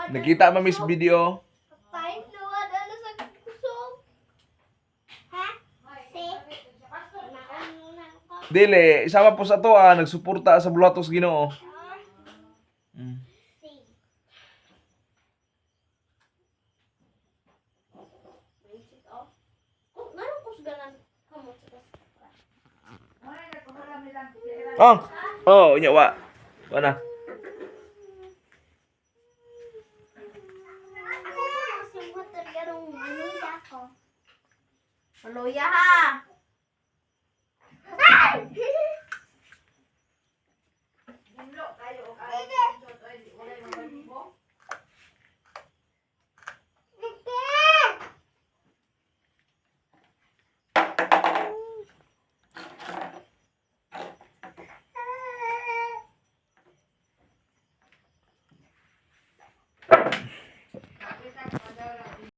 Nakita ma miss video. Time luwad ano sa kusog. Ha? Si. Nauna ko. Dili, isama po sa to ah, nagsuporta sa bulatos Ginoo. Si. Mindset oh. Kung ngano kusganan kamot sa Oh. Oh, unya wa. Wa na.